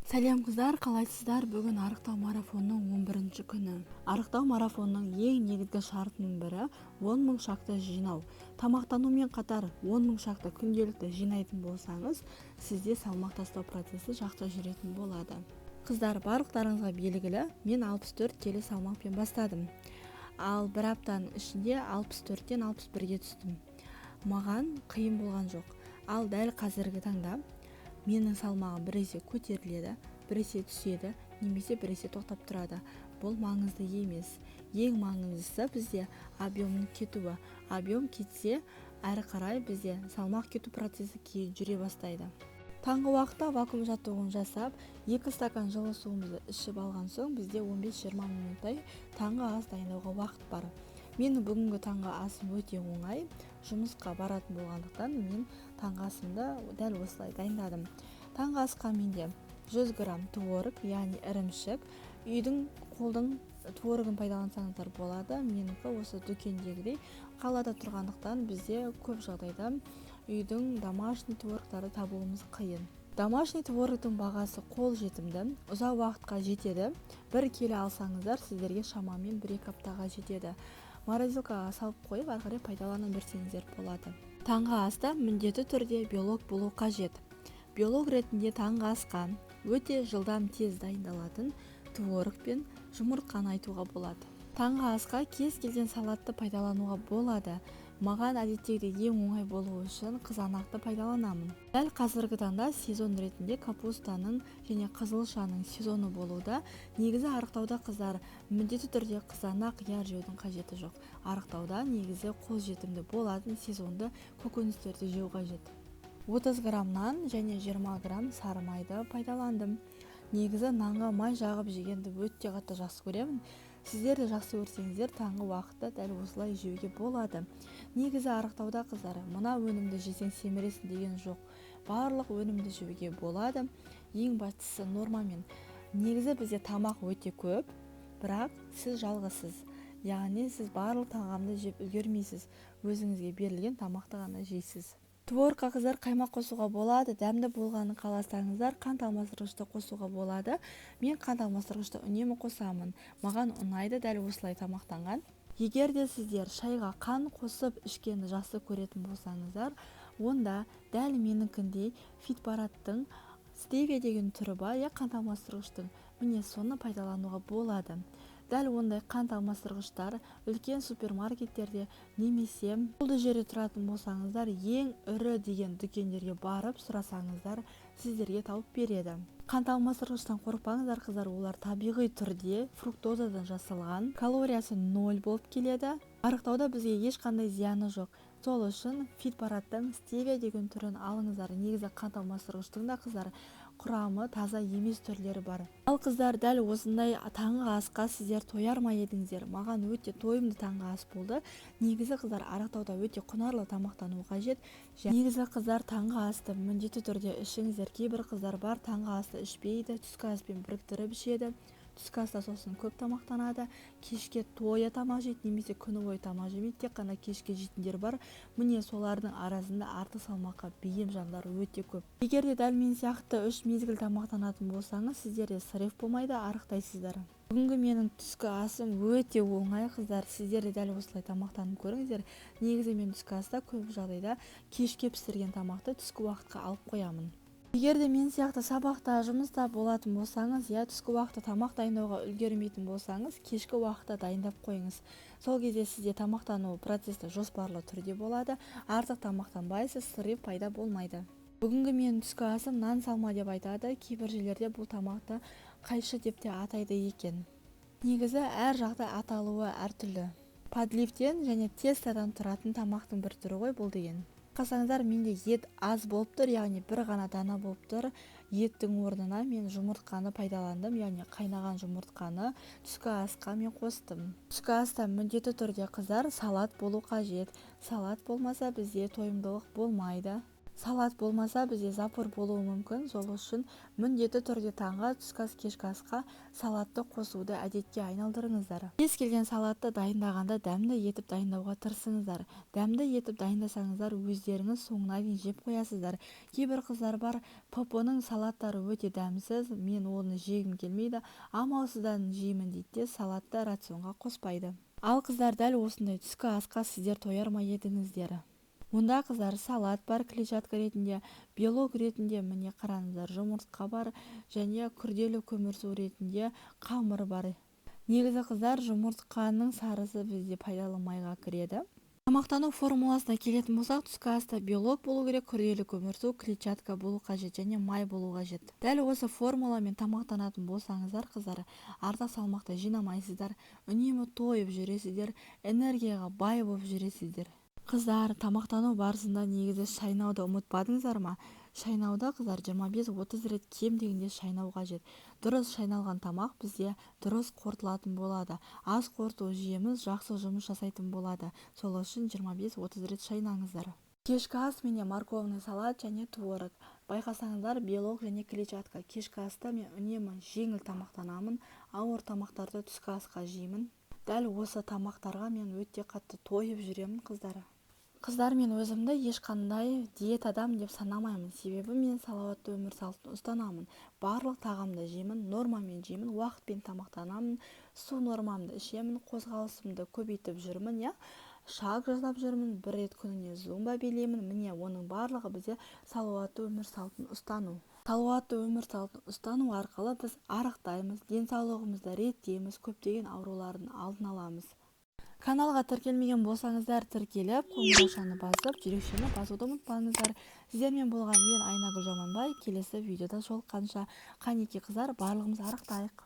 Сәлем, қыздар, қалайсыздар? Бүгін арықтау марафонының 11-ші күні. Арықтау марафонының ең негізгі шартының бірі – 10 мың шаг ты жинау. Тамақтанумен қатар 10 мың шаг ты күнделікті жинайтын болсаңыз, сізде салмақ тастау процесі жақсы жүретін болады. Қыздар, барлықтарыңызға белгілі, мен 64 келі салмақпен бастадым. Ал бір аптаның ішінде 64-тен 61-ге түстім. Маған қиын болған жоқ. Ал дәл қазіргі таңда менің салмағым біресе көтеріледі, біресе түседі немесе біресе тоқтап тұрады. Бұл маңызды емес. Ең маңыздысы – бізде объем ның кетуі. Объем кетсе, әрі қарай бізде салмақ кету процесі кейін жүре бастайды. Таңғы уақытта вакуум жаттығуын жасап, 2 стакан жылы суымызды ішіп алған соң, бізде 15-20 минуттай таңғы ас дайындауға уақыт бар. Менің бүгінгі таңғы асым өте оңай. Жұмысқа баратын болғандықтан, мен таңғы асымды дәл осылай дайындадым. Таңғы асқа менде 100 грамм творог, яғни ірімшік. Үйдің, қолдың творогын пайдалансаңыздар болады. Менікі осы дүкендегідей. Қалада тұрғандықтан, бізде көп жағдайда үйдің домашний творогтарды табуымыз қиын. Домашний творогтың бағасы қол жетімді, ұзақ уақытқа жетеді. 1 келі алсаңыздар, сіздерге шамамен 1-2 аптаға жетеді. Морозилкаға салып қойып, ары қарай пайдалана берсеңіздер болады. Таңғы аста міндетті түрде белок болу қажет. Белок ретінде таңғы асқа өте жылдам, тез дайындалатын творог пен жұмыртқаны айтуға болады. Таңғы асқа кез келген салатты пайдалануға болады. Маған әдеттегідей ең оңай болуы үшін қызанақты пайдаланамын. Дәл қазіргі таңда сезон ретінде капустаның және қызылшаның сезоны болуда. Негізі арықтауда, қыздар, міндетті түрде қызанақ, қияр жеудің қажеті жоқ. Арықтауда негізі қолжетімді болатын сезонды көкөністерді жеу қажет. 30 грамм нан және 20 грамм сары майды пайдаландым. Негізі нанға май жағып жегенді өте қатты жақсы көремін. Сіздер де жақсы көрсеңіздер, таңғы уақытта дәл осылай жеуге болады. Негізі арықтауда, қыздар, мына өнімді жесең, семіресің деген жоқ. Барлық өнімді жеуге болады, ең бастысы нормамен. Негізі бізде тамақ өте көп, бірақ сіз жалғызсыз, яғни сіз барлық тағамды жеп үлгермейсіз, өзіңізге берілген тамақты ғана жейсіз. Творогқа, қыздар, қаймақ қосуға болады. Дәмді болғанын қаласаңыздар, қант алмастырғышты қосуға болады. Мен қант алмастырғышты үнемі қосамын, маған ұнайды дәл осылай тамақтанған. Егер де сіздер шайға қант қосып ішкенді жақсы көретін болсаңыздар, онда дәл менікіндей Фитпараттың стевия деген түрі бар, иә, қант алмастырғыштың. Міне, соны пайдалануға болады. Дәл ондай қант алмастырғыштар үлкен супермаркеттерде немесе ауылды жерде тұратын болсаңыздар, ең ірі деген дүкендерге барып сұрасаңыздар, сіздерге тауып береді. Қант алмастырғыштан қорықпаңыздар, қыздар, олар табиғи түрде фруктозадан жасалған, калориясы ноль болып келеді. Арықтауда бізге ешқандай зияны жоқ. Сол үшін Фитпараттың стевия деген түрін алыңыздар. Негізі қант алмастырғыштың да, қыздар, құрамы таза емес түрлері бар. Ал, қыздар, дәл осындай таңғы асқа сіздер тояр ма едіңіздер? Маған өте тойымды таңғы ас болды. Негізі, қыздар, арықтауда өте құнарлы тамақтану қажет. Негізі, қыздар, таңғы асты міндетті түрде ішіңіздер. Кейбір қыздар бар, таңғы асты ішпейді, түскі аспен біріктіріп ішеді. Түскі аста сосын көп тамақтанады, кешке тоя тамақ жейді немесе күні бойы тамақ жемейді, тек қана кешке жейтіндер бар. Міне, солардың арасында артық салмаққа бейім жандар өте көп. Егер де дәл мен сияқты үш мезгіл тамақтанатын болсаңыз, сіздерде срыв болмайды, арықтайсыздар. Бүгінгі менің түскі асым өте оңай, қыздар. Сіздер де дәл осылай тамақтанып көріңіздер. Негізі мен түскі аста көп жағдайда кешке пісірген тамақты түскі уақытқа алып қоямын. Егер де мен сияқты сабақта, жұмыста болатын болсаңыз, иә, түскі уақытта тамақ дайындауға үлгермейтін болсаңыз, кешкі уақытта дайындап қойыңыз. Сол кезде сізде тамақтану процесі жоспарлы түрде болады, артық тамақтанбайсыз, срыв пайда болмайды. Бүгінгі менің түскі асым нан салма деп айтады. Кейбір жерлерде бұл тамақты қайшы деп те атайды екен. Негізі әр жақта аталуы әртүрлі. Подливтен және тестодан тұратын тамақтың бір түрі ғой бұл деген. Байқасаңыздар, менде ет аз болып тұр, яғни бір ғана дана болып тұр. Еттің орнына мен жұмыртқаны пайдаландым, яғни қайнаған жұмыртқаны түскі асқа мен қостым. Түскі аста міндетті түрде, қыздар, салат болу қажет. Салат болмаса, бізде тойымдылық болмайды. Салат болмаса, бізде запор болуы мүмкін. Сол үшін міндетті түрде таңғы, түскі ас, кешкі асқа салатты қосуды әдетке айналдырыңыздар. Кез келген салатты дайындағанда дәмді етіп дайындауға тырысыңыздар. Дәмді етіп дайындасаңыздар, өздеріңіз соңына дейін жеп қоясыздар. Кейбір қыздар бар: «ПП-ның салаттары өте дәмсіз, мен оны жегім келмейді, амалсыздан жеймін», – дейді де, салатты рационға қоспайды. Ал, қыздар, дәл осындай түскі асқа сіздер тояр ма едіңіздер? Онда, қыздар, салат бар клетчатка ретінде, белок ретінде, міне, қараңыздар, жұмыртқа бар және күрделі көмірсу ретінде қамыр бар. Негізі, қыздар, жұмыртқаның сарысы бізде пайдалы майға кіреді. Тамақтану формуласына келетін болсақ, түскі аста белок болу керек, күрделі көмірсу, клетчатка болу қажет және май болу қажет. Дәл осы формуламен тамақтанатын болсаңыздар, қыздар, артық салмақты жинамайсыздар, үнемі тойып жүресіздер, энергияға бай болып жүресіздер. Қыздар, тамақтану барысында негізі шайнауды ұмытпадыңыздар ма? Шайнауды, қыздар, 25-30 рет кем дегенде шайнау қажет. Дұрыс шайналған тамақ бізде дұрыс қорытылатын болады, ас қорыту жүйеміз жақсы жұмыс жасайтын болады. Сол үшін 25-30 рет шайнаңыздар. Кешкі ас менде морковный салат және творог. Байқасаңыздар, белок және клетчатка. Кешкі аста мен үнемі жеңіл тамақтанамын, ауыр тамақтарды түскі асқа жеймін. Дәл осы тамақтарға мен өте қатты тойып жүремін, қыздар. Қыздар, мен өзімді ешқандай диетадамын деп санамаймын, себебі мен салауатты өмір салтын ұстанамын. Барлық тағамды жеймін, нормамен жеймін, уақытпен тамақтанамын, су нормамды ішемін, қозғалысымды көбейтіп жүрмін, иә, шаг жасап жүрмін, бір рет күніне зумба билеймін. Міне, оның барлығы бізде салауатты өмір салтын ұстану. Салауатты өмір салтын ұстану арқылы біз арықтаймыз, денсаулығымызды реттейміз, көптеген аурулардың алдын аламыз. Каналға тіркелмеген болсаңыздар, тіркеліп, қоңыраушаны басып, жүрекшені басуды ұмытпаңыздар. Сіздермен болған мен, Айнагүл Жаманбай. Келесі видеода жолыққанша, қанеки, қыздар, барлығымыз арықтайық!